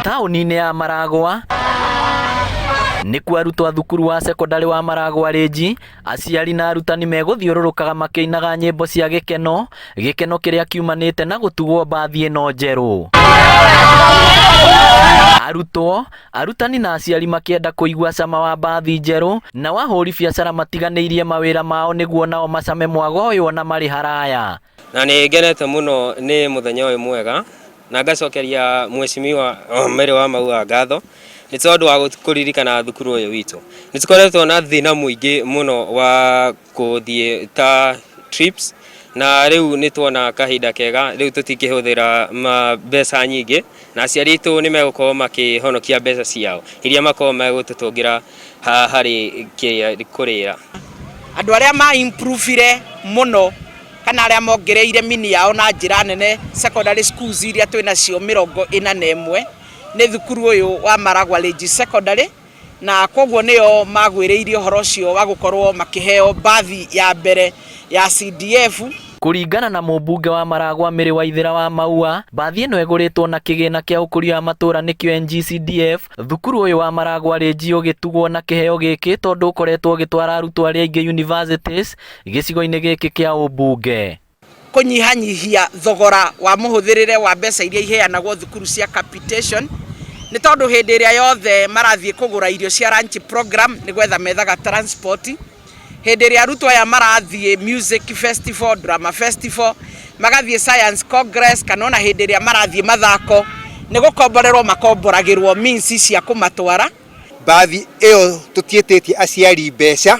Taũni-inĩ ya Maragwa nĩkuo arutwo a thukuru wa cekondarĩ wa Maragwa Ridge, aciari na arutani megũthiũrũrũkaga makĩinaga nyĩmbo cia gĩkeno, gĩkeno kĩrĩa kiumanĩte na gũtugwo mbathi ĩno njerũ. Arutwo, arutani na aciari makĩenda kũigua cama wa mbathi njerũ, nao ahũri biacara matiganĩirie mawĩra mao nĩguo nao macame mwago ũyũ ona marĩ haraya. Na nĩ ngenete mũno nĩ mũthenya ũyũ mwega na ngacokeria mheshimiwa Mary wa Maua ngatho nĩ tondũ wa kũririkana thukuru ũyũ witũ. Nĩ tũkoretwo na thĩna mũingĩ mũno wa gũthiĩ ta trips na rĩu nĩ tuona kahinda kega, rĩu tũtingĩhũthĩra mbeca nyingĩ na aciari aitũ nĩ megũkorwo makĩhonokia mbeca ciao iria makoragwo megũtũtũngĩra harĩ kũrĩra. Andũ arĩa ma improve-ire mũno kana arĩa mongereire mini yao na njĩra nene secondary schools iria twĩ nacio 41 nĩ thukuru ũyũ wa Maragwa Ridge Secondary, na koguo nĩo magwĩrĩirie ũhoro ũcio wa gũkorwo makĩheo mbathi ya mbere ya CDF. Kũringana na mũmbunge wa Maragwa Mary Waithera wa Maua, mbathi ĩno ĩgũrĩtwo na kĩgĩna kĩa ũkũria wa matũũra nĩkĩo NGCDF. Thukuru ũyũ wa Maragwa Ridge ũgĩtugwo na kĩheo gĩkĩ tondũ ũkoretwo ũgĩtwara arutwo arĩa aingĩ universities gĩcigo-inĩ gĩkĩ kĩa ũmbunge. Kũnyihanyihia thogora wa mũhũthĩrĩre wa mbeca iria iheanagwo thukuru cia capitation, nĩ tondũ hĩndĩ ĩrĩa yothe marathiĩ kũgũra irio cia lunch program nĩ gwetha methaga transport. Hĩndĩ ĩrĩa arutwo aya marathiĩ music festival, drama festival, magathiĩ science congress, kana ona hĩndĩ ĩrĩa marathiĩ mathako, nĩ gũkomborerwo makomboragĩrwo means cia kũmatwara. Mbathi ĩyo tũtiĩtĩtie aciari mbeca,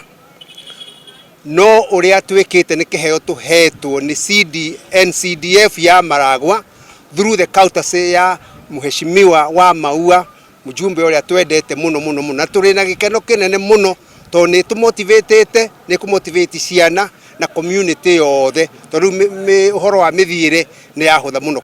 no ũrĩa twĩkĩte nĩ kĩheo tũhetwo nĩ CD, NCDF ya Maragwa through the courtesy ya Mheshimiwa wa Maua, mjumbe ũrĩa twendete mũno mũno mũno, na tũrĩ na gĩkeno kĩnene mũno tondũ nĩ tũmotivatĩte, nĩ kũmotivate ciana na community yothe, tondũ rĩu ũhoro wa mĩthiĩre nĩ yahũtha mũno.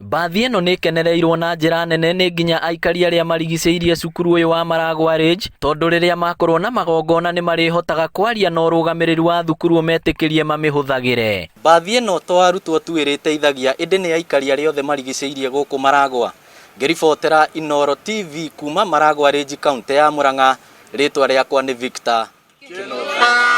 Mbathi ĩno nĩ ĩkenereirwo na njĩra nene nĩ nginya aikari arĩa marigicĩirie cukuru ũyũ wa Maragwa Ridge, tondũ rĩrĩa makorwo na magongona nĩ marĩhotaga kwaria na ũrũgamĩrĩri wa thukuru ũmetĩkĩrie mamĩhũthagĩre. Mbathi ĩno to arutwo tu ĩrĩteithagia ĩndĩ nĩ aikari arĩa othe marigicĩirie gũkũ Maragwa. Ngĩribotera Inooro TV kuma Maragwa Ridge, kaũntĩ ya Murang'a, rĩtwa rĩakwa nĩ Victor Kĩnũthia.